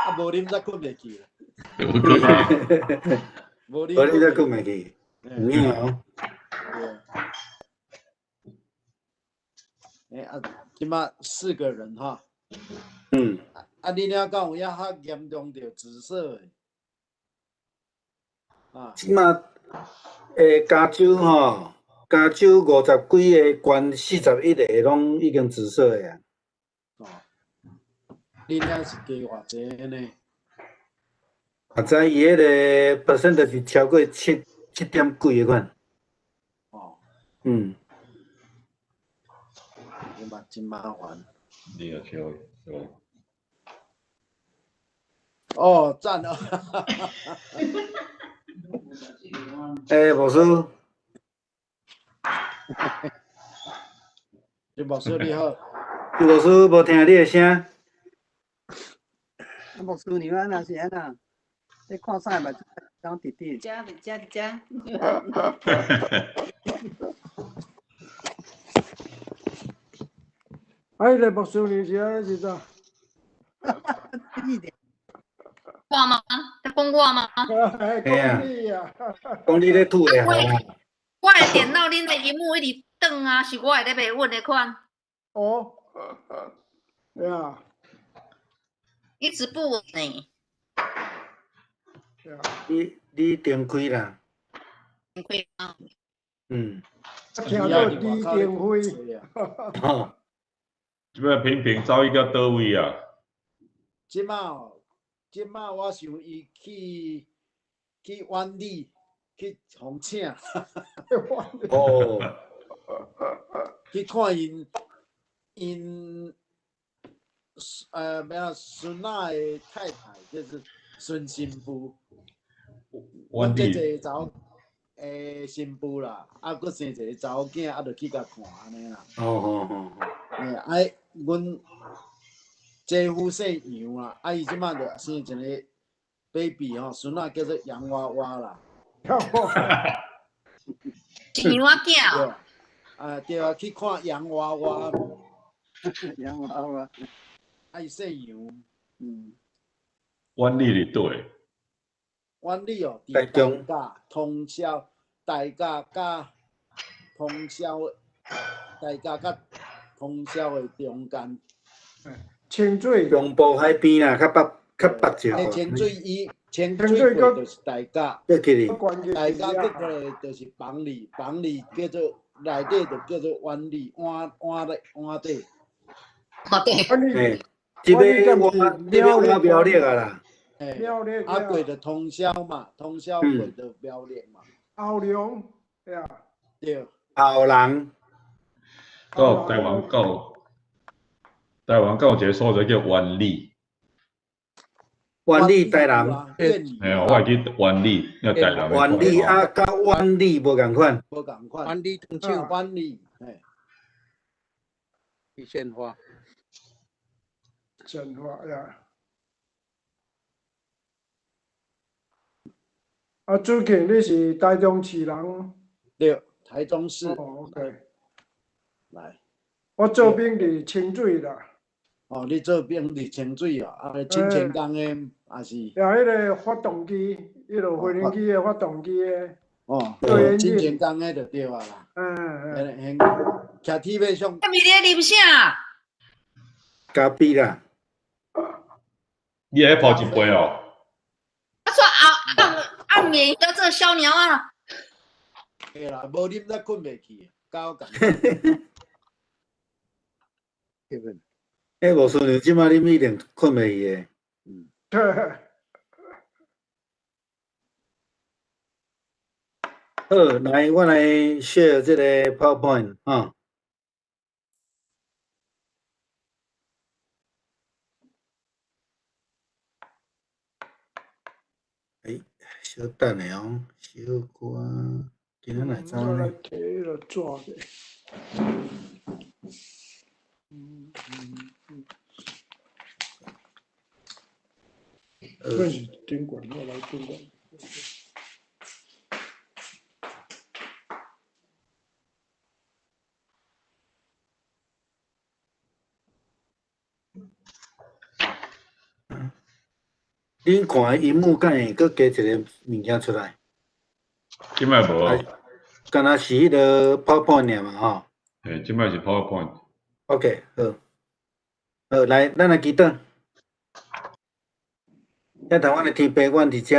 啊，無啉才睏袂去。有可能。無啉無啉才睏袂去，有影哦。對。欸啊，這馬四個人哈。嗯。啊，你了敢有影較嚴重著紫色的？啊。這馬加州吼，加州50幾个縣，41个攏已經紫色的啊。哦。恁遐是加偌濟呢？啊，知伊彼个 percent 就是超過7點幾的款。哦。嗯。這嘛真麻煩。你也笑，哦，讚哦！欸，牧師。林牧師你好。林牧師無聽你的聲。牧師娘按怎是按怎？你看啥嘛？講弟弟。遮佇遮佇遮。哎，个牧師娘是按怎是咋？我嗎？在講我嗎？嘿啊，講你咧吐的吼。我的電腦恁的螢幕一直轉啊，是我的咧袂穩的款。哦，對啊。一直不穩呢。你重開啦。重開啊。嗯。聽到李登輝。吼。這擺平平走去到佗位啊？這擺，這擺我想伊去灣里去予請。哦。去看𪜶欲孫仔的太太，就是孫新婦。阮這一个查某新婦啦，啊，閣生一个查某囝，啊，就去共看按呢啦。哦哦哦。欸，啊，阮姐夫姓楊啦，啊，伊這擺就生一个 baby 吼，孫仔叫做洋娃娃啦。是洋娃囝。對，啊對啊，去看洋娃娃。洋娃娃。啊，伊姓楊。嗯。灣里佇佗位？灣里哦，台中。大甲通霄，大甲佮通霄，大甲佮通霄的中間。清水。中部海邊啦，較北較北一欸，清水伊清水過就是大甲，大甲過過來就是枋里，枋里叫做內底就叫做灣里，灣灣咧灣底。灣底。欸，這邊碗這邊碗苗栗啊啦。欸，苗栗啊過就通霄嘛，通霄過就苗栗嘛。後龍，對啊。對。後龍。到台灣到台灣到有一個所在叫灣里。灣里台南。嘿啊，我會記灣里，那台南。灣里啊，佮灣里無仝款。無仝款。灣里糖廠。灣里，嘿。去獻花。鮮花呀。啊，主持你是台中市人？對，台中市。哦，OK。來。我做兵佇清水啦。哦，你做兵佇清水哦，啊，清泉崗的也是。啊，彼个發動機，彼个飛行機的發動機的。哦，清泉崗的就對啊啦。嗯嗯。徛鐵馬上。啥物咧啉啥？咖啡啦。你會泡一杯哦？啊，說暗暗暗暝要做小鳥啊。對啦，無啉才睏袂去，夠共。欸，無輸娘，這擺啉一定睏袂去的。嗯。好，來，我來 share 這個 PowerPoint 哈。欸，小等下哦，小可，今仔哪走呢？我來摕彼个紙者。嗯。這是頂懸，我來頂懸。恁看的螢幕敢會閣加一个物件出來？這擺無。敢若是彼个 PowerPoint 爾嘛吼？嘿，這擺是 PowerPoint。 OK，好。好，來，咱來祈禱。遐頭阮的天父，阮佇遮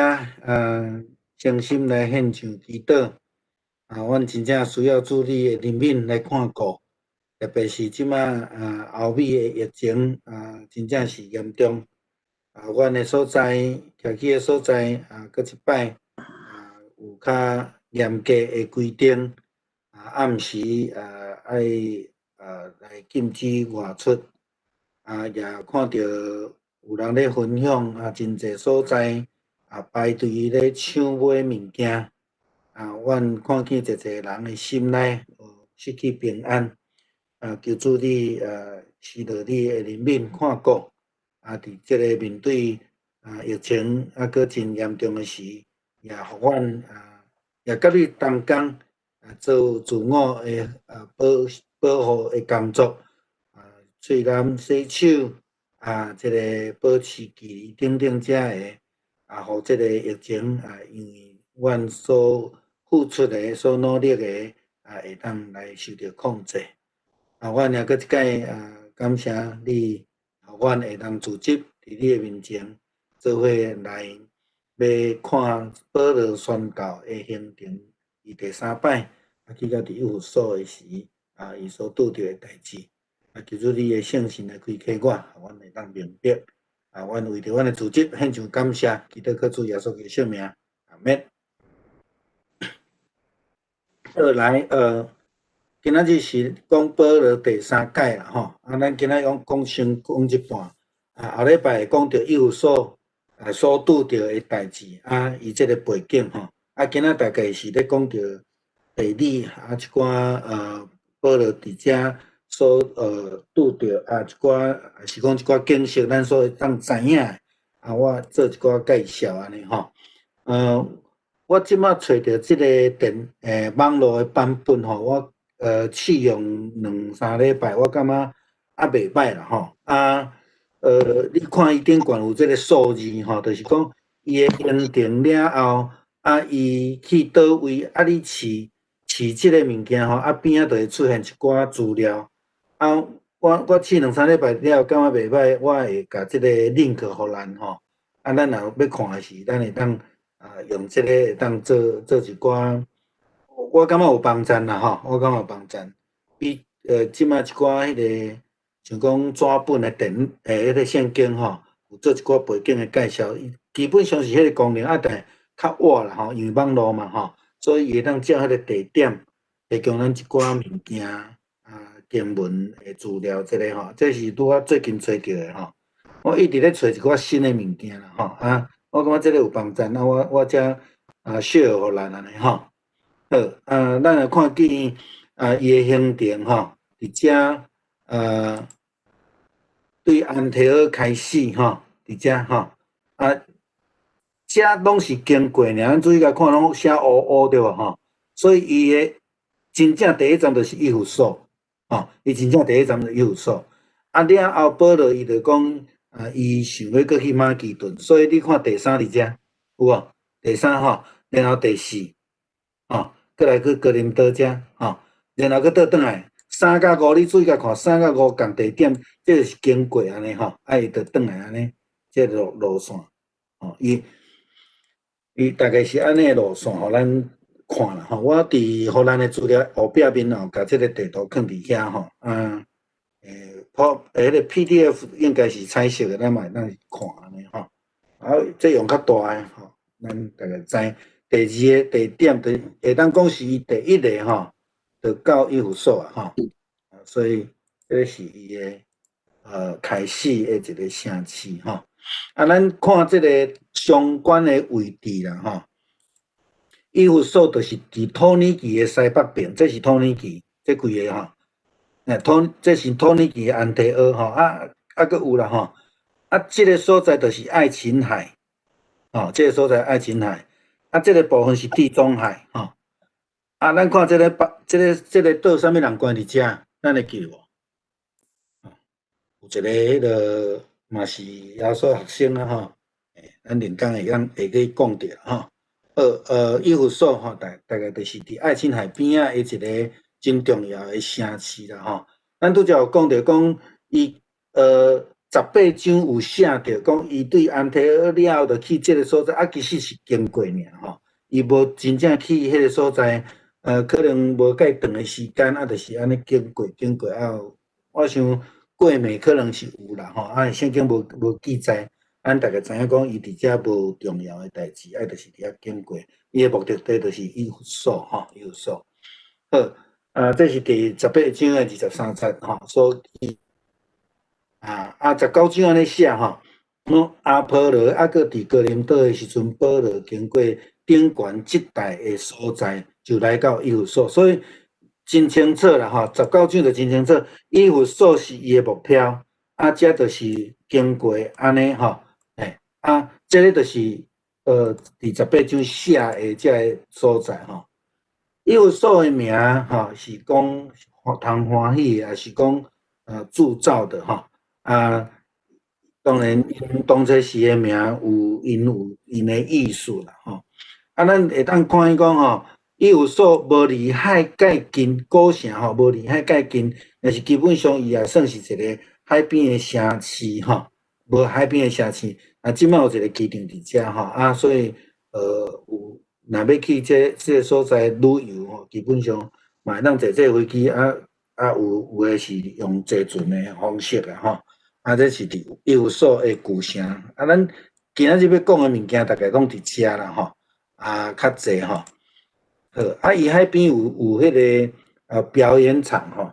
誠心來獻上祈禱。啊，阮真正需要主你的憐憫來看顧，特別是這馬歐美的疫情啊，真正是嚴重。啊，阮的所在，徛起的所在啊，閣一擺啊，有較嚴格的規定，啊，暗時啊愛來禁止外出，啊，也看著有人咧分享啊，真濟所在啊排隊咧搶買物件，啊，阮看見濟濟人的心內失去平安，啊，求主你施落你的憐憫看顧，啊，佇這个面對疫情猶閣真嚴重的時，也予阮也佮你同工啊做自我的保護的工作，啊，喙罨洗手啊，這个保持距離等等遮个，啊，予這个疫情啊，因為阮所付出的、所努力的啊，會當來受著控制。啊，阮也閣一擺啊，感謝你，予阮會當組織佇你的面前，做伙來欲看保羅宣教的行程，伊第三擺啊去到佇以弗所的時，啊，伊所拄著的代誌，啊，求主你的聖神來開啟我，予阮會當明白。啊，阮為著阮的組織獻上感謝，祈禱靠主耶穌基督聖名，阿們。好，來，今仔日是講保羅第三屆啦，吼，啊，咱今仔講講先講一半，啊，後禮拜會講著以弗所所拄著的代誌，啊，伊這个背景吼，啊，今仔大概是咧講著地理啊，一寡保羅佇遮所拄著啊，一寡是講一寡景色，咱所會當知影的，啊，我做一寡介紹按呢吼，我這馬揣著這个電網路的版本吼，我試用兩三禮拜，我感覺猶袂䆀啦吼。啊，你看伊頂懸有這个數字吼，就是講伊的行程了後，啊，伊去佗位，啊，你試試這个物件吼，啊，邊仔就會出現一寡資料。啊，我試兩三禮拜了後，感覺袂䆀，我會共這个 link 予咱吼。啊，咱若欲看的時，咱會當用這个會當做做一寡。我感覺有幫贊啦吼，我感覺有幫贊，比這馬一寡彼个像講紙本的電彼个聖經吼，有做一寡背景的介紹，伊基本上是彼个功能，啊，但較活啦吼，因為網路嘛吼，所以伊會當照彼个地點提供咱一寡物件啊經文的資料，這个吼，這是拄仔最近揣著的吼。我一直咧揣一寡新的物件啦吼，啊，我感覺這个有幫贊，啊，我才share 予咱按呢吼。好，啊，咱來看見啊，伊的行程吼，佇遮對安提阿開始吼，佇遮吼，啊，遮攏是經過爾，咱注意共看攏寫烏烏對無吼？所以伊的真正第一站就是以弗所，吼，伊真正第一站就是以弗所。啊，了後保羅伊就講啊，伊想欲閣去馬其頓，所以你看第三佇遮有無？第三吼，然後第四，吼。閣來去哥林多遮，吼，然後閣倒轉來，三佮五，你注意共看，三佮五仝地點，這个是經過按呢吼，啊伊就轉來按呢，這个路線，吼，伊大概是按呢路線，予咱看啦吼。我佇予咱的資料後壁面哦，共這个地圖囥佇遐吼，啊，欸，彼个 PDF 應該是彩色的，咱嘛會當看按呢吼。啊，這用較大的吼，咱大概知。第二个地點，就會當講是伊第一个吼，就到以弗所啊吼，所以這个是伊的開始的一個城市吼。啊，咱看這个相關的位置啦吼。以弗所就是佇土耳其的西北邊，這是土耳其，這幾个吼，欸這是土耳其的安提阿吼，啊啊，閣有啦吼，啊，這个所在就是愛琴海，吼，這个所在愛琴海。啊，這个部分是地中海，吼。啊，咱看這个北，這個島啥物人關佇遮？咱會記無？有一个彼个嘛是耶穌學生啊，吼。欸，咱連講會當會去講著吼。以弗所吼，大概就是佇愛琴海邊仔的一個真重要的城市啦吼。咱拄才有講著講，伊18章有寫著講，伊對安提阿了後，就去這个所在，啊，其實是經過爾吼，伊無真正去彼個所在，可能無蓋長的時間，啊，就是按呢經過經過啊，我想過暝可能是有啦吼，啊，聖經無記載，咱大概知影講，伊佇遮無重要的代誌，啊，就是佇遐經過，伊的目的地就是以弗所吼，以弗所。好，啊，這是第18章的23節吼，所以。啊，19章按呢寫吼，講阿波羅猶閣佇哥林多的時陣，保羅經過頂懸這帶的所在，就來到以弗所，所以真清楚啦吼。十九章就真清楚，以弗所是伊的目標，啊，這就是經過按呢吼，欸，啊，這个就是第18章寫的這个所在吼。以弗所的名吼是講通歡喜的，抑是講鑄造的吼。啊，當然，𪜶當初時的名有𪜶有𪜶的意思啦吼。啊，咱會當看見講吼，以弗所無離海蓋近古城吼，無離海蓋近，但是基本上伊也算是一個海邊的城市吼，無海邊的城市。啊，這擺有一個機場佇遮吼，啊，所以有若欲去這个所在旅遊吼，基本上嘛會當坐這飛機啊啊，有的是用坐船的方式啦吼。啊，這是佇以弗所的舊城。啊，咱今仔日欲講的物件，大概攏佇遮啦吼。啊，較濟吼。好，啊，伊海邊有彼个表演場吼，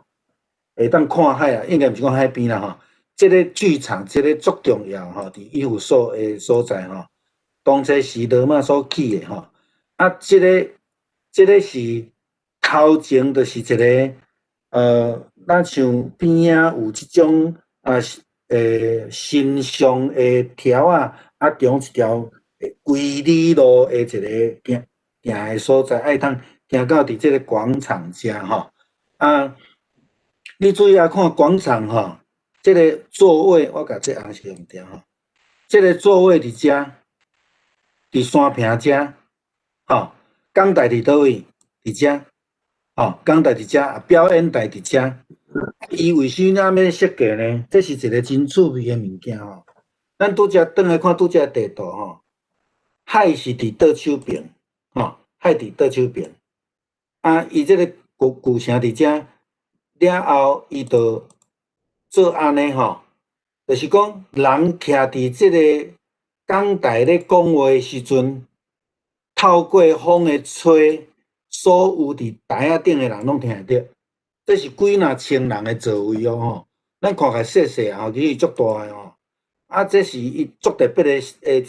會當看海啊，應該毋是講海邊啦吼。這个劇場，這个足重要吼，佇以弗所的所在吼，當初是羅馬所起的吼。啊，這个是頭前就是一个咱像邊仔有這種啊。神像的柱仔，啊，中一條歸里路的一个行行的所在，愛通行到佇這个廣場遮吼。啊，你注意啊，看廣場吼，這个座位，我共這紅色用掉吼。這个座位佇遮，佇山坪遮，吼，講台佇佗位？佇遮，吼，講台佇遮，表演台佇遮。伊為啥按呢設計呢？這是一个真趣味的物件吼。咱拄才轉來看拄才地圖吼，海是佇倒手邊，吼，海佇倒手邊。啊，伊這个舊城佇遮了後，伊就做按呢吼，就是講人徛佇這个講台咧講話的時陣，透過風的吹，所有佇台仔頂的人攏聽會著。這是幾若千人的座位哦吼，咱看起來細細吼，其實足大的吼。啊，這是伊足特別的一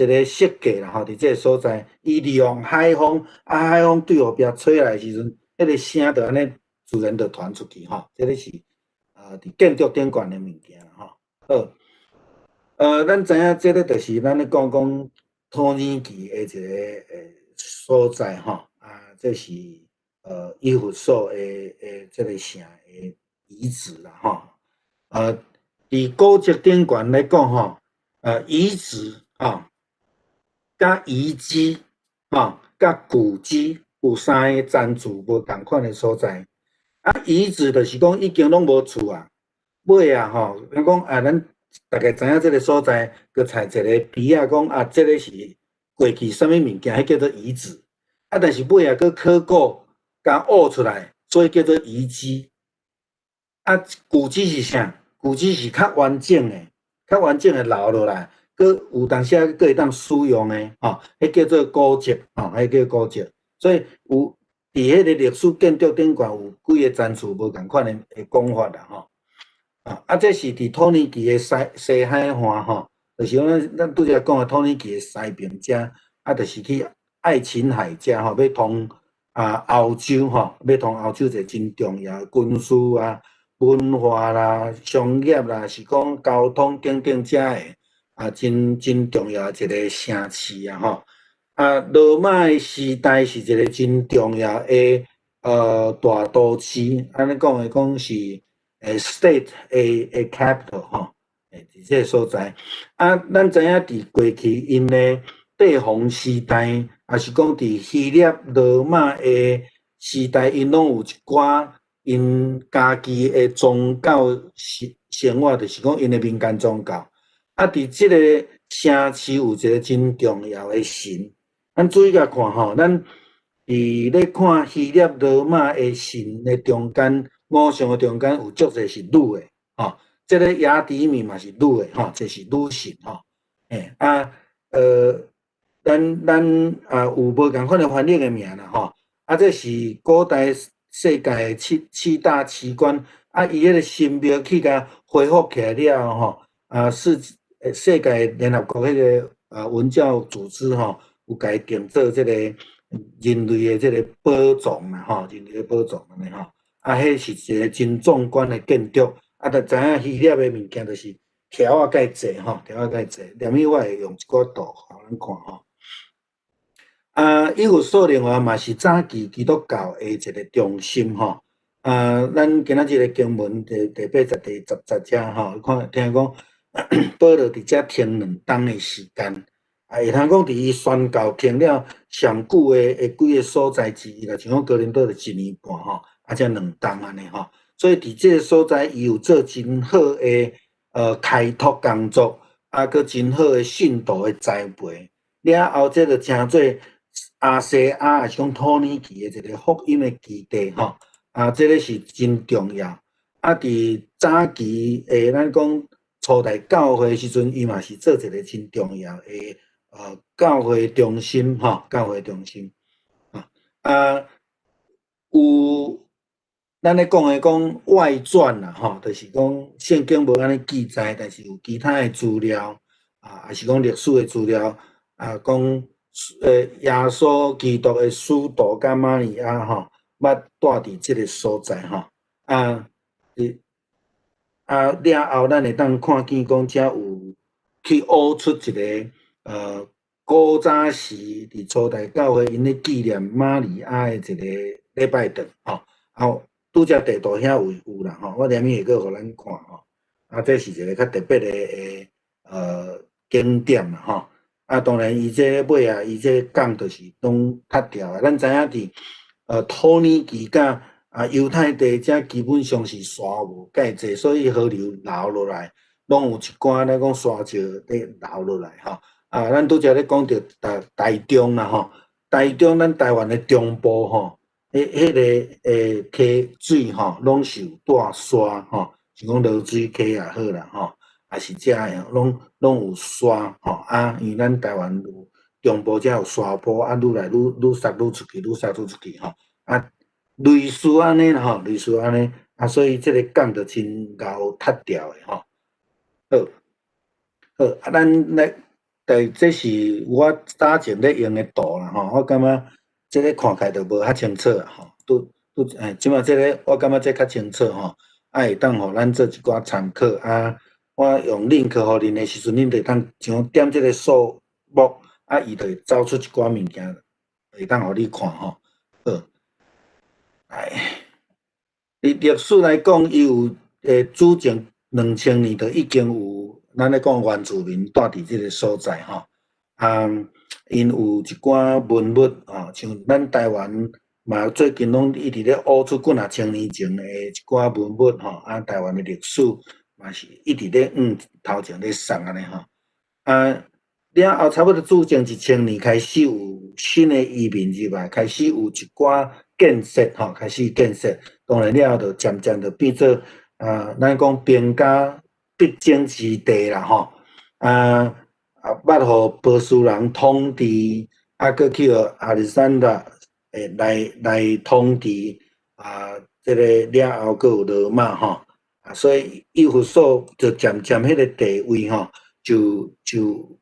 個設計啦吼，佇這个所在，伊利用海風，啊海風對後壁吹來的時陣，彼个聲就按呢自然就傳出去吼。這个是啊，佇建築頂懸的物件吼。好，咱知影這个就是咱咧講講土耳其的一个所在吼，啊，這是以弗所的這个城的遺址啦吼。佇古蹟頂懸來講吼，遺址吼，佮遺跡吼，佮古蹟有三个層次無仝款的所在。啊，遺址就是講已經攏無厝啊，尾啊吼，咱講啊，咱大概知影這个所在，閣採一个埤仔講啊，這个是過去啥物物件，彼叫做遺址。啊，但是尾啊閣考古共挖出來，所以叫做遺跡。啊，古蹟是啥？古蹟是較完整的，較完整的留落來，閣有當時閣會當使用的，吼，彼叫做古蹟，吼，彼叫古蹟。所以有佇彼个歷史建築頂懸有幾个層次無仝款的講法啦，吼。啊，這是佇土耳其的西海岸吼，就是講咱拄才講的土耳其的西邊遮，啊，就是去愛琴海遮吼，欲通啊歐洲吼，欲通歐洲一个真重要的軍事啊、文化啦、商業啦，是講交通等等遮的啊，真重要的一个城市啊吼。啊，羅馬的時代是一个真重要的大都市，按呢講的講是 state 的 capital 吼。欸，佇這个所在。啊，咱知影佇過去𪜶的帝王時代，抑是講佇希臘羅馬的時代，𪜶攏有一寡𪜶家己的宗教生生活，就是講𪜶的民間宗教。啊，佇這个城市有一个真重要的神，咱注意共看吼，咱佇咧看希臘羅馬的神的中間，偶像的中間有足濟是女的，吼。這个亞底米嘛是女的，吼，這是女神，吼。欸啊，咱也有無仝款的翻譯的名啦，吼。啊，這是古代世界的七大奇觀，啊，伊彼个神廟去共恢復起來了後，吼，啊，世界聯合國彼个啊文教組織，吼，有共伊定做這个人類的這个寶藏啦，吼，人類的寶藏按呢吼。啊，彼是一个真壯觀的建築。啊，就知影希臘的物件就是柱仔蓋濟吼，柱仔蓋濟。連伊我會用一寡圖予咱看吼。啊，以弗所另外嘛是早期基督教的一个中心吼。啊，咱今仔日的經文第八節、第10節遮吼，看聽講保羅佇遮停兩冬的時間，啊，會通講佇伊宣教停了上久的幾个所在之一啦，像講哥林多就一年半吼，啊，遮兩冬按呢吼。所以佇這个所在，伊有做真好的開拓工作，啊，閣真好的信徒的栽培。了後，這個稱做亞細亞，抑是講土耳其的一个福音的基地吼。啊，這个是真重要。啊，佇早期的咱講初代教會時陣，伊嘛是做一个真重要的教會中心吼，教會中心。啊，有。咱咧講的講外傳啦，吼，就是講聖經無按呢記載，但是有其他的資料，啊，抑是講歷史的資料，啊，講耶穌基督的使徒佮瑪利亞吼，捌蹛佇這个所在吼，啊，啊了後，咱會當看見講遮有去挖出一个古早時佇初代教會𪜶咧紀念瑪利亞的一个禮拜堂，吼，啊。拄才地圖遐有啦吼，我連面會閣予咱看吼。啊，這是一个較特別的景點啦吼。啊，當然伊這尾啊，伊這港就是攏塌掉的。咱知影佇土耳其佮啊猶太地遮基本上是沙無蓋濟，所以河流流落來，攏有一寡咱講沙石咧流落來吼。啊，咱拄才咧講著台中啦吼，台中咱台灣的中部吼。彼个溪水吼，攏是有帶沙吼，像講濁水溪也好啦吼，抑是遮的攏有沙吼啊，因為咱台灣有中部遮有沙坡啊，愈來愈愈塞愈出去，愈塞愈出去吼啊，類似按呢啦吼，類似按呢啊，所以這个港就真𠢕塌掉的吼。好，好啊，咱來，但這是我早前咧用的圖啦吼，我感覺。這个看起來就無較清楚啊吼，拄拄欸，這馬這个我感覺這較清楚吼，啊會當予咱做一寡參考啊。我用 link 予恁的時陣，恁就會當像點這个數目，啊，伊就會走出一寡物件，會當予你看吼。好，來，佇歷史來講，伊有主前2000年就已經有咱咧講原住民蹛佇這个所在吼，啊。𪜶有一寡文物吼，像咱台灣嘛，最近攏一直咧挖出幾若千年前的一寡文物吼，啊，台灣的歷史嘛是一直咧往頭前咧送按呢吼。啊，了後差不多主前1000年開始有新的移民入來，開始有一寡建設吼，開始建設。當然了後就漸漸就變做啊，咱講兵家必爭之地啦吼，啊。啊，捌予波斯人統治，啊，閣去予亞歷山大來統治，啊，這个了後閣有羅馬吼，啊，所以以弗所就漸漸彼个地位吼，就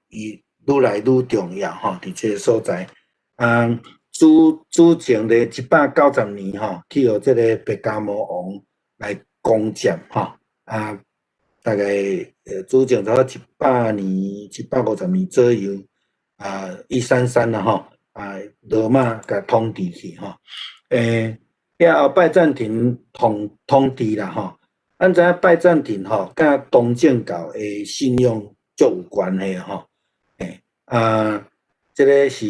伊愈來愈重要吼，佇這个所在。啊，主前的190年吼，去予這个別迦摩王來攻佔吼，啊。大概主前差不多100年、150年左右，啊，133啦吼，啊，羅馬共統治去吼，了後拜占庭統治啦吼，咱知影拜占庭吼，佮東正教的信仰足有關係吼。欸啊，這个是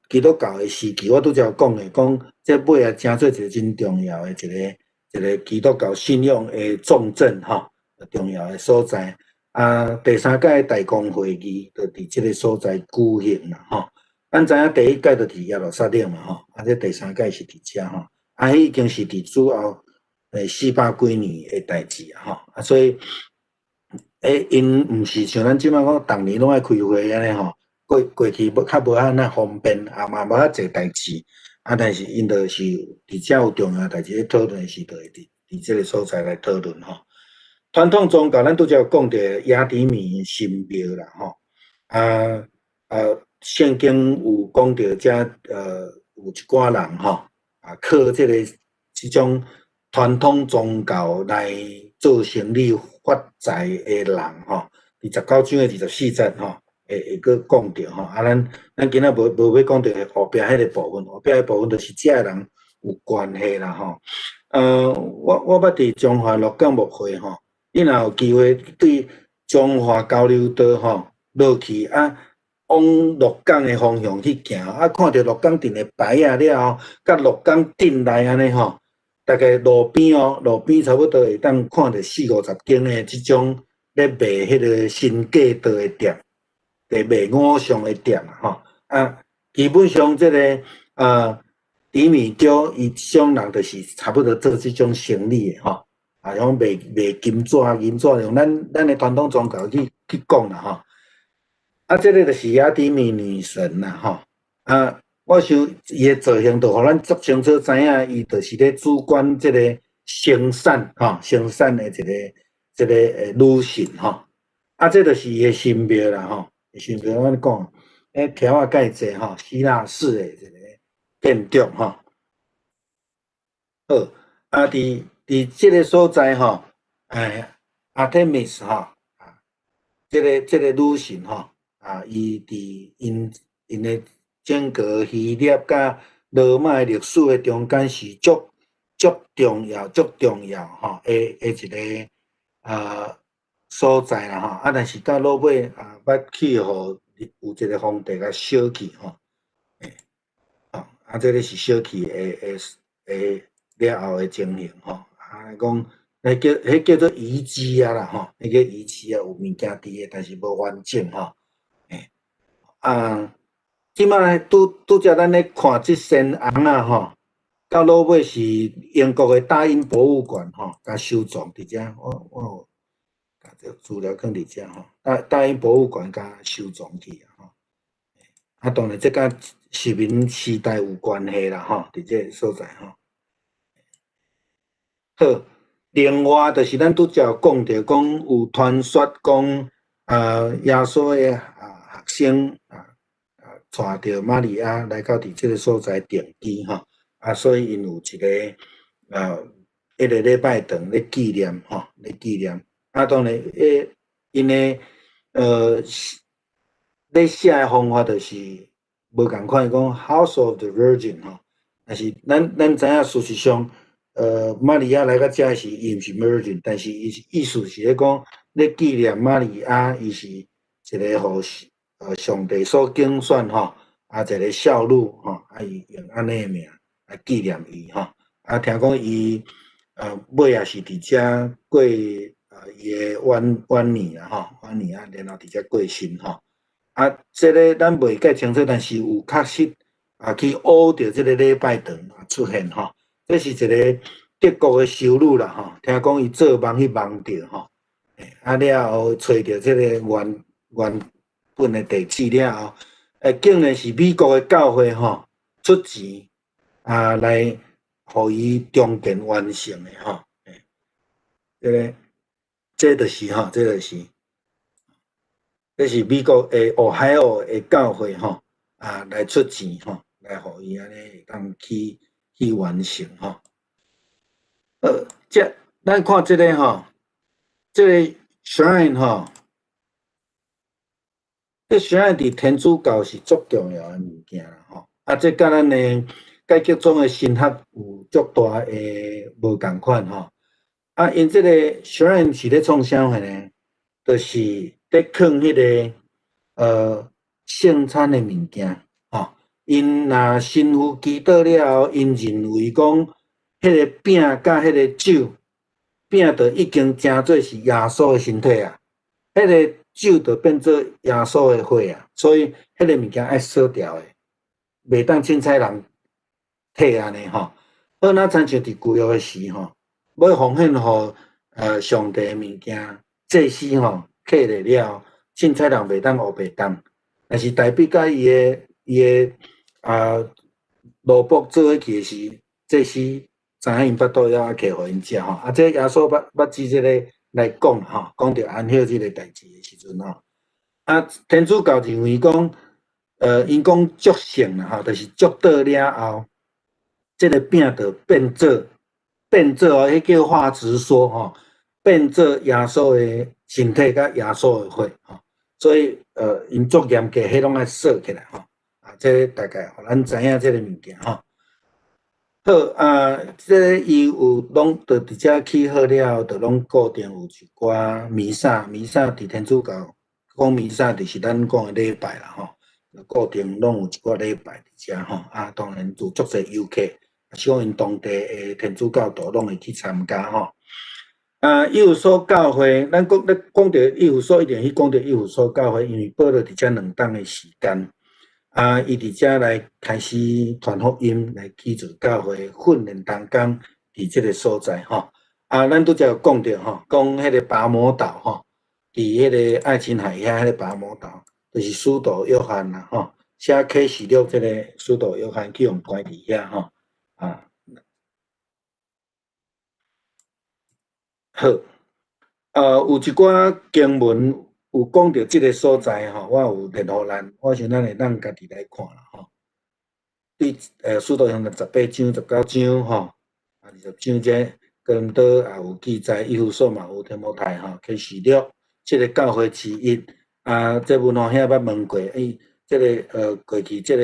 基督教的時期，我拄才有講的，講這尾仔成做一個真重要的一個基督教信仰的重鎮吼，重要的所在。啊，第三屆大公會議就佇這个所在舉行啦吼。咱知影第一屆就佇耶路撒冷嘛吼，啊，這第三屆是佇遮吼，啊，彼已經是佇主後400幾年的代誌啊吼，啊，所以𪜶毋是像咱這擺講，逐年攏愛開會按呢吼，過去無較無按呢方便，啊嘛無遐濟代誌，啊，但是𪜶就是佇遮有重要代誌咧討論時，就會佇這个所在來討論吼。傳統宗教，咱拄才有講著亞底米神廟啦吼，啊，聖經有講著遮有一寡人吼，啊靠這種傳統宗教來做生意發財的人吼，佇19章的24節吼，會閣講著吼，啊咱今仔無欲講著後壁彼个部分，後壁彼部分就是這个人有關係啦吼。我捌佇彰化鹿港牧會吼，你若有機會對彰化交流道吼落去啊，往鹿港的方向去行，啊，看著鹿港鎮的牌仔了後，佮鹿港鎮內按呢吼，大概路邊哦，路邊差不多會當看著四五十間的這種咧賣彼个神格道的店，佇賣偶像的店吼。啊，基本上這个啊，底米丟伊這種人就是差不多做這種生意的吼，啊，像賣金紙、銀紙，用咱的傳統宗教去講啦吼。啊，這个就是亞底米女神啦吼。啊，我想伊的造型就予咱足清楚知影，伊就是咧主管這个生產吼，生產的一個女神吼。啊，這就是伊的神廟啦吼，神廟我講，欸，柱仔蓋濟吼，希臘式的一個建築吼。好，啊，佇這个所在吼，欸，阿提米斯吼，啊，這個女神吼，啊，伊佇𪜶的整個希臘佮羅馬的歷史的中間是足重要、足重要吼的一個所在啦吼。啊，但是到落尾啊，捌去予有一個皇帝共燒去吼。欸，啊，這个是燒去的了後的情形吼。啊，講，彼叫做遺跡啊啦吼，彼個遺跡啊有物件佇的，但是無完整吼。欸，啊，這擺拄才咱咧看這扇尪仔吼，到落尾是英國的大英博物館吼，共收藏佇遮。我有共這資料囥佇遮吼，大英博物館共收藏去啊吼。啊，當然這佮殖民時代有關係啦吼，佇這个所在吼。好，另外就是咱拄才有講著講有傳說講啊，耶穌的啊學生啊帶著瑪利亞來到佇這个所在定居吼，啊，所以𪜶有一个彼个禮拜堂咧紀念吼，咧紀念。啊，當然，彼𪜶的咧寫的方法就是無仝款，講 House of the Virgin 吼，但是咱知影事實上，瑪利亞來到遮時，伊毋是 Virgin，但是伊意思是咧講咧紀念瑪利亞，伊是一個予上帝所揀選吼，啊，一個少女吼，啊，伊用按呢个名來紀念伊吼。啊，聽講伊尾也是佇遮過伊的晚年啦吼，晚年啊，然後佇遮過身吼。啊，這个咱袂蓋清楚，但是有確實啊去挖著這个禮拜堂出現吼。這是一個德國的修女啦吼，聽講伊做夢去夢著吼，啊了後揣著這個原本的地址了後，欸，竟然是美國的教會吼出錢啊來予伊重建完成的吼，欸，這就是吼，這是美國的俄亥俄的教會吼啊來出錢吼，來予伊按呢會當去完成吼。這咱看這个吼，這個 shrine 吼，這 shrine 佇天主教是足重要的物件啦吼。啊，這佮咱的改革宗的神學有足大的無仝款吼。啊，𪜶這個 shrine 是咧創啥貨呢？就是咧囥彼個聖餐的物件，吼。𪜶若神父祈禱了後，𪜶認為講，彼個餅佮彼個酒，餅就已經成做是耶穌的身體啊，彼個酒就變做耶穌的血啊，所以彼個物件愛掃掉的，袂當凊彩人提按呢吼。好，若親像佇舊約的時吼，欲奉獻予上帝的物件，祭司吼刻咧了，凊彩人袂當烏白動。但是大衛佮伊的奴僕做伙去的時，祭司知影𪜶腹肚枵，啊，摕予𪜶食吼。啊，這耶穌捌指這个來講吼，講著安息這个代誌的時陣吼。啊，天主教認為講，𪜶講祝聖啦吼，就是祝禱了後，這个餅就變做哦，彼叫化質說吼，變做耶穌的身體佮耶穌的血吼。所以，𪜶足嚴格，彼攏愛掃起來吼。啊，這大概予咱知影這个物件吼。好啊，這个伊有攏就佇遮起好了後，就攏固定有一寡彌撒，彌撒佇天主教講彌撒，就是咱講的禮拜啦吼。固定攏有一寡禮拜佇遮吼。啊，當然有足濟遊客，是講𪜶當地的天主教徒攏會去參加吼。啊，以弗所教會，咱講咧講著以弗所，一定去講著以弗所教會，因為保羅佇遮兩冬的時間，啊，伊佇遮來開始傳福音，來去做教會訓練同工，佇這个所在吼。啊，咱拄才有講著吼，講彼个拔摩島吼，佇彼个愛琴海遐彼個拔摩島，就是使徒約翰啦吼，寫啟示錄這个使徒約翰去予關佇遐吼，啊。好，有一寡經文有講著這个所在吼，我有列予咱，我想咱會當家己來看啦吼。對，使徒行傳18章、19章吼，啊，20章這哥林多也有記載，以弗所嘛有提摩太吼，啟示錄這个教會之一。啊，這文豪兄捌問過，伊這个過去這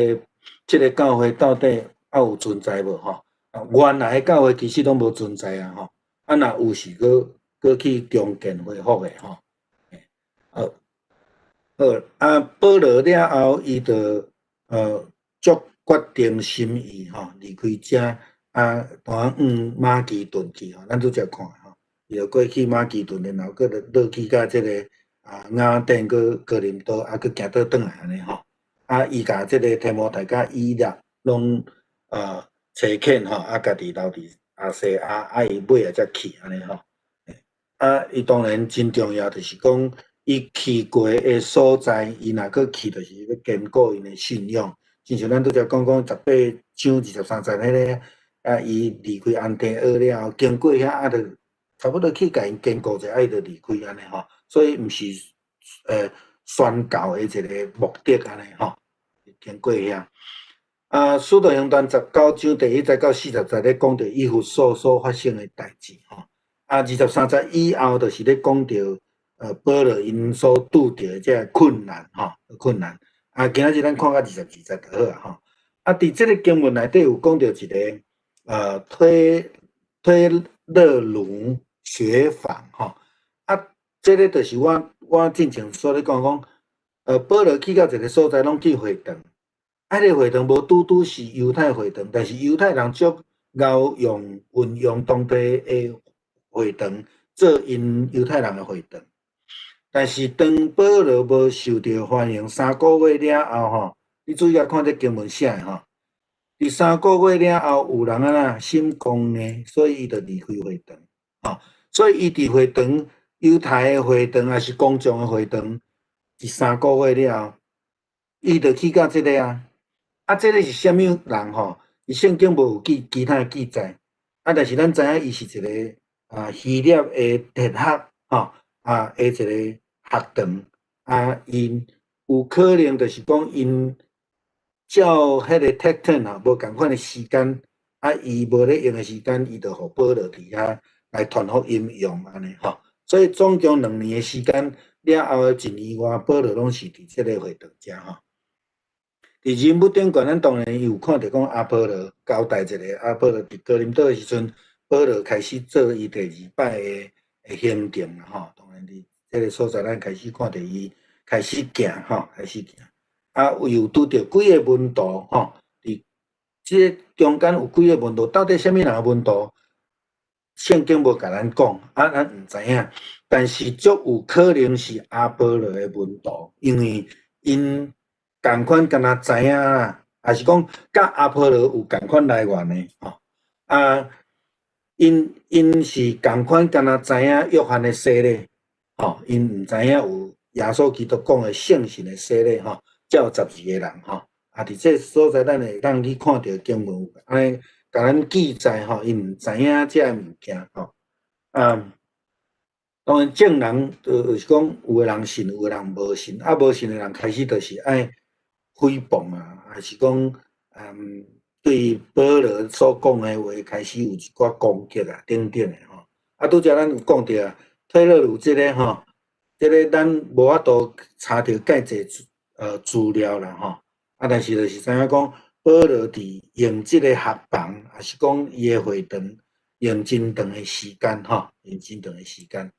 个教會到底猶有存在無吼？啊，原來的教會其實攏無存在啊吼。啊，若有是閣閣去重建恢復的吼。好，好啊，保羅了後，伊就足決定心意吼，離開遮啊，當往馬其頓去吼。咱拄才看吼，伊就過去馬其頓，然後閣落去到這个啊雅典、閣哥林多，啊，閣行倒轉來按呢吼。啊，伊共這个提摩太佮以拉攏差遣吼，啊，家己留佇亞細亞，啊，伊尾仔才去按呢吼。啊，伊當然真重要，就是講伊去過的所在，伊若閣去，就是欲堅固𪜶的信仰。親像咱拄才講講18章23節彼个，啊，伊離開安提阿了後，經過遐啊，就差不多去共𪜶堅固者，啊，伊就離開按呢吼。所以毋是宣教的一个目的按呢吼，經過遐。啊，使徒行傳19章第1節到40節咧講著以弗所所發生的代誌吼。啊，23節以後就是咧講著保羅𪜶所拄著的這个困難吼，困難。啊，今仔日咱看到22節就好啊吼。啊，佇這个經文內底有講著一个推羅奴學坊吼。啊，這个就是我進前所咧講講，保羅去到一个所在，攏去會堂。啊，彼个會堂無拄拄是猶太會堂，但是猶太人足𠢕用運用當地的會堂做𪜶猶太人的會堂。但是當保羅無受著歡迎3個月了後吼，你注意共看這經文寫的吼，佇三個月了後有人按怎心剛硬，所以伊就離開會堂。吼，所以伊佇會堂，猶太的會堂抑是公眾的會堂，佇三個月了後，伊就去到這个啊。啊，這个是啥物人吼？伊聖經無有記其他的記載，啊，但是咱知影伊是一个啊希臘的哲學吼啊的一个學堂啊，𪜶有可能就是講𪜶照彼个 pattern 啊，無仝款的時間，啊，伊無咧用的時間，伊就予保羅佇遐來傳福音用按呢吼。所以總共2年的時間了後的一年外，保羅攏是佇這个會堂遮吼。佇人物頂懸，咱當然有看著講阿波羅交代一个，阿波羅佇哥林多的時陣，保羅開始做伊第二擺的行程啦吼。當然佇這个所在，咱開始看著伊開始行吼，開始行。啊，又拄著幾个門徒吼，佇這个中間有幾个門徒，到底啥物人的門徒？聖經無共咱講，啊，咱毋知影。但是足有可能是阿波羅的門徒，因為𪜶仝款敢若知影啦，抑是講佮阿波羅有仝款來源的吼。啊，𪜶是仝款敢若知影約翰的洗禮，吼，𪜶毋知影有耶穌基督講的聖神的洗禮吼，才有12個人吼。啊，佇這所在，咱會當去看著經文，按呢共咱記載吼，𪜶毋知影這个物件吼。啊，當然眾人就是講，有的人信，有的人無信。啊，無信的人開始就是愛誹謗啊，抑是講，對保羅所講的話開始有一寡攻擊啊，等等的吼。啊，拄才咱有講著啊，推羅魯這个吼，這个咱無法度查著蓋濟資料啦吼。啊，但是就是知影講，保羅佇用這个學房，抑是講伊的會堂，用真長的時間吼，用真長的時間。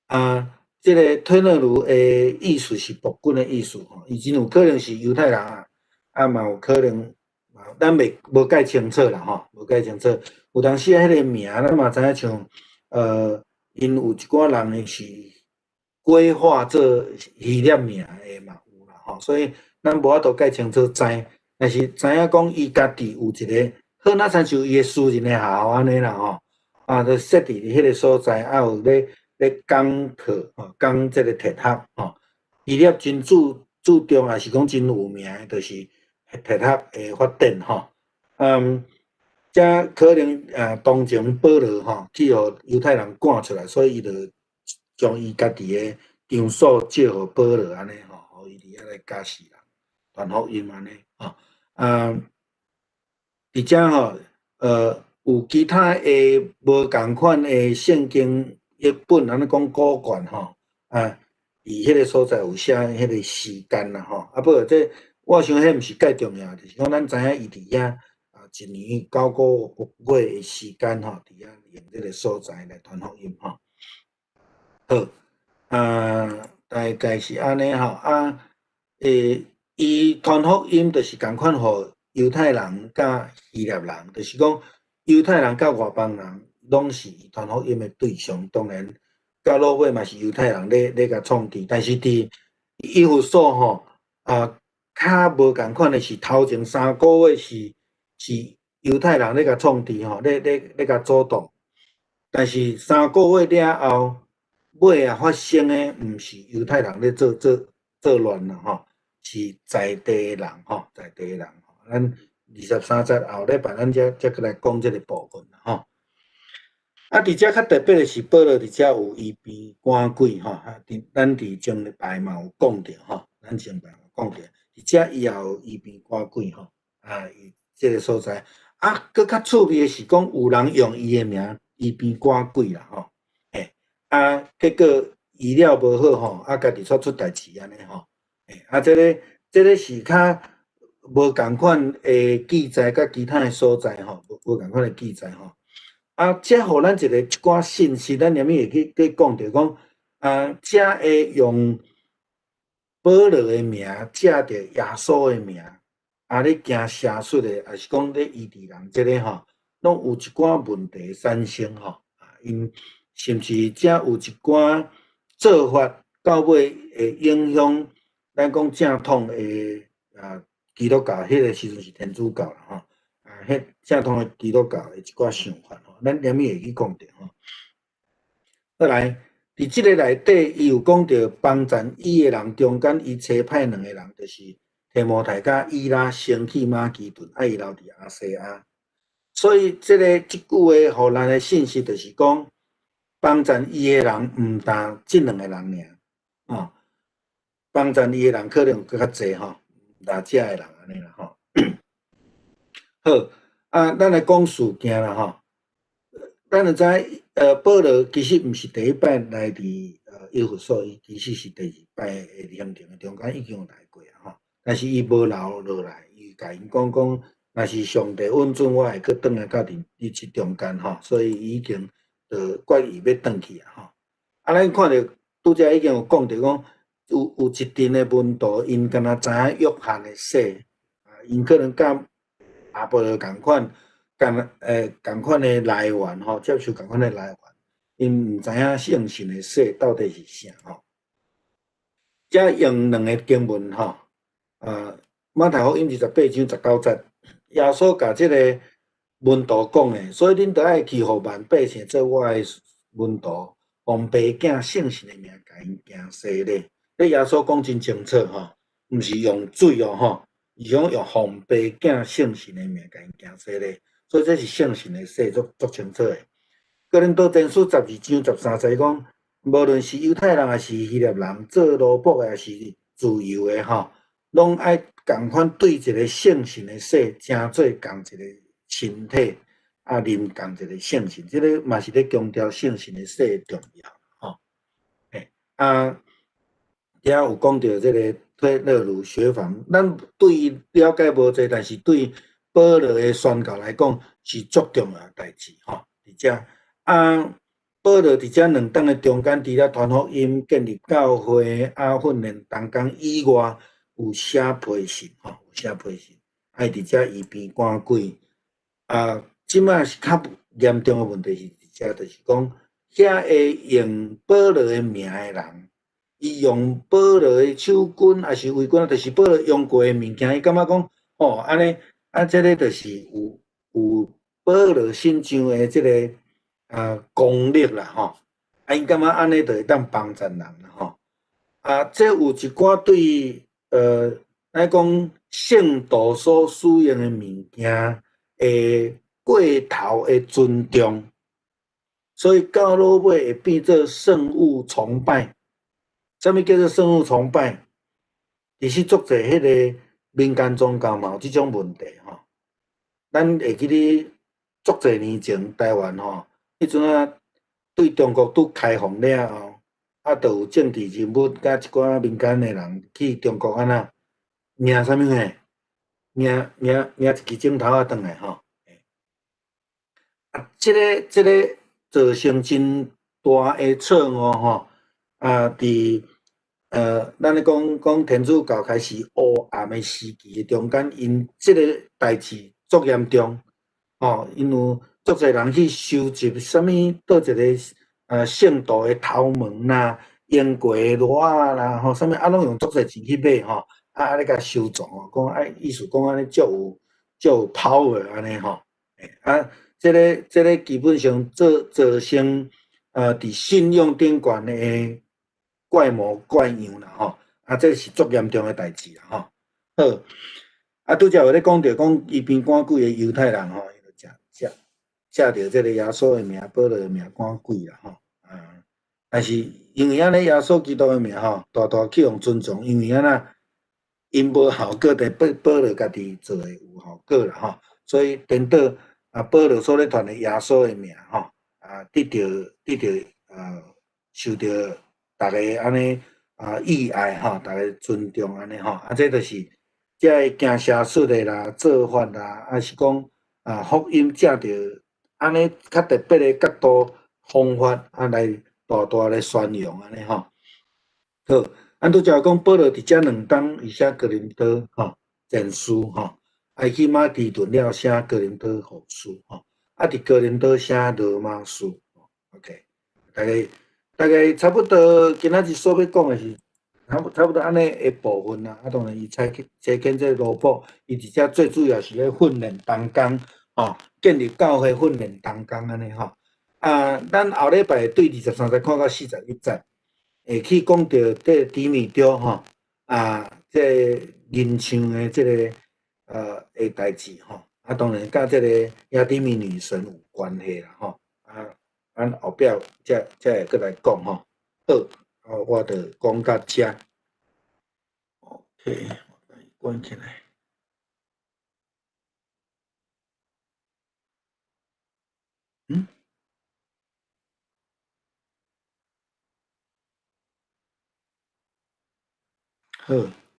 啊，這个推羅魯的意思是僕軍的意思吼，伊真有可能是猶太人啊，啊嘛有可能，咱袂無蓋清楚啦吼，無蓋清楚。有當時啊，彼个名咱嘛知影像，𪜶有一寡人是規劃做希臘名的嘛有啦吼，所以咱無法度蓋清楚知，但是知影講伊家己有一个，好若親像伊的私人的學校按呢啦吼，啊，就設佇彼个所在，啊有咧講課吼，講這个哲學吼，希臘真注重，抑是講真有名的，就是哲學的發展吼。這可能啊，當前保羅吼去予猶太人趕出來，所以伊就將伊家己的場所借予保羅按呢吼，予伊佇遐來教示人，傳福音按呢吼。啊，佇遮吼，有其他的無仝款的聖經譯本，按呢講古卷吼，啊，佇彼个所在有寫彼个時間啦吼。啊，不過這我想彼毋是蓋重要，就是講咱知影伊佇遐啊，一年9個月的時間吼，佇遐用這个所在來傳福音吼。好，啊，大概是按呢吼，啊，伊傳福音就是仝款予猶太人佮希臘人，就是講猶太人佮外邦人攏是伊傳福音的對象。當然，到落尾嘛是猶太人咧共創治，但是佇以弗所吼，啊，較無仝款的是頭前3個月是猶太人咧共創治吼，咧共阻擋，但是三個月了後，尾仔發生的毋是猶太人咧做亂啦吼，是在地的人吼，在地的人。咱23節後禮拜咱才閣來講這个部分啦吼。啊，佇遮較特別的是，保羅佇遮有醫病趕鬼吼，啊，咱佇前禮拜嘛有講著吼，咱前禮拜有講著，佇遮伊也有醫病趕鬼吼，啊，伊這个所在，啊，閣較趣味的是講，有人用伊的名醫病趕鬼啦吼，欸，啊，結果醫了無好吼，啊，家己煞出代誌按呢吼，欸，啊，這个是較無仝款的記載，佮其他的所在吼，無仝款的記載吼。啊，這予咱一寡信息，咱後面會去講著講，啊，遮會用保羅的名，借著耶穌的名，啊，咧行邪術的，抑是講咧醫治人，這个吼，攏有一寡問題產生吼。啊，𪜶是毋是遮有一寡做法，到尾會影響咱講正統的啊基督教，彼个時陣是天主教啦吼。啊，彼正統的基督教的一寡想法吼，咱後面會去講著吼。好來，佇這个內底，伊有講著幫贊伊的人中間，伊差派兩个人，就是提摩太佮以拉先去馬其頓，啊，伊留佇亞細亞。所以，這句話予咱的信息就是講，幫贊伊的人毋但這兩个人爾，吼，幫贊伊的人可能有閣較濟吼，毋但遮的人按呢啦吼。好，啊，咱來講事件啦吼。咱就知，保羅其實毋是第一擺來佇以弗所，伊其實是第二擺的行程的中間已經有來過啊吼。但是伊無留落來，伊共𪜶講講，若是上帝允准，我會閣轉來到恁彼這中間吼，所以伊已經就決意欲轉去啊吼。啊，咱看著拄才已經有講著講，有一陣的門徒，𪜶敢若知影約翰的洗，啊，𪜶可能佮亞波羅仝款，共仝款的來源吼，接受仝款的來源，𪜶毋知影聖神的洗到底是啥吼。遮用兩个經文吼，馬太福音28章19節，耶穌共這个門徒講的，所以恁著愛去予萬百姓做我的門徒，奉父子聖神的名共𪜶行洗禮。這耶穌講真清楚吼，毋是用水哦吼，是講用奉父子聖神的名共𪜶行洗禮，所以這是聖神的洗，足足清楚的。哥林多前書12章13節講，無論是猶太人抑是希臘人，做奴僕的抑是自由的吼，攏愛仝款對一个聖神的洗，成做仝一个身體，啊，啉仝一个聖神，這个嘛是咧強調聖神的洗的重要吼。嘿，啊，遮有講著這个推羅儒學房，咱對伊了解無濟，但是對保羅的宣教來講是足重要的代誌吼。佇遮啊，保羅佇遮兩黨的中間，除了傳福音、建立教會、啊訓練同工以外，有寫批信吼，有寫批信，啊伊佇遮醫病趕鬼。啊，這擺是較嚴重的問題是佇遮，就是講遐个用保羅的名的人，伊用保羅的手巾，抑是圍巾，就是保羅用過的物件，伊感覺講，吼，按呢，啊，這个就是有保羅身上的這个功力啦，吼，啊，𪜶感覺按呢就會當幫助人啦，吼，啊，這有一寡對，咱講聖徒所使用的物件的過頭的尊重，所以到落尾會變做聖物崇拜。啥物叫做聖物崇拜？其實足濟彼个民間宗教嘛有這種問題吼。咱會記得足濟年前台灣吼，彼陣啊對中國拄開放了後，啊，就有政治人物佮一寡民間的人去中國按怎領啥物貨？領領領一支指頭仔轉來吼。啊，這个造成真大的錯誤吼。啊，佇咱咧講講天主教開始黑暗的時期的中間，𪜶這个代誌足嚴重，吼，因有足濟人去收集啥物，佗一个聖徒的頭毛啦、英國的襪仔啦，吼，啥物啊，攏用足濟錢去買吼，啊，按呢共收藏吼，講啊，意思講按呢足有足有 power 按呢吼，啊，這个基本上做造成佇信仰頂懸的怪模怪樣啦吼，啊，這是足嚴重的代誌啦吼。好，啊，拄才有咧講著講醫病趕鬼的猶太人吼，伊就食食藉著這个耶穌的名、保羅的名趕鬼啦吼，啊，但是因為按呢耶穌基督的名吼，大大去予尊重，因為按怎，𪜶無效果，但保保羅家己做的有效果啦吼，所以顛倒啊，保羅所咧傳的耶穌的名吼，啊，得著受著逐家按呢啊意愛吼，逐家尊重按呢吼，啊，這就是這个行邪術的啦、做法啦，抑是講啊福音藉著按呢較特別的角度方法啊來大大來宣揚按呢吼。好，咱拄才講保羅佇遮兩冬，伊寫哥林多吼前書吼，啊伊去馬其頓了寫哥林多後書吼，啊佇哥林多寫羅馬書。OK，大概差不多，今仔日所欲講的是差不多按呢的部分啦。啊，當然伊差遣差遣這個奴僕，伊佇遮最主要是咧訓練同工，吼，建立教會訓練同工按呢吼。啊，咱後禮拜對23節看到41節，會去講著這低米丟吼，啊，這个銀像的這个的代誌吼。啊，當然佮這个亞底米女神有關係啦吼。啊，咱後壁才會閣來講吼。好，我就講到遮。OK，我關起來。嗯？好。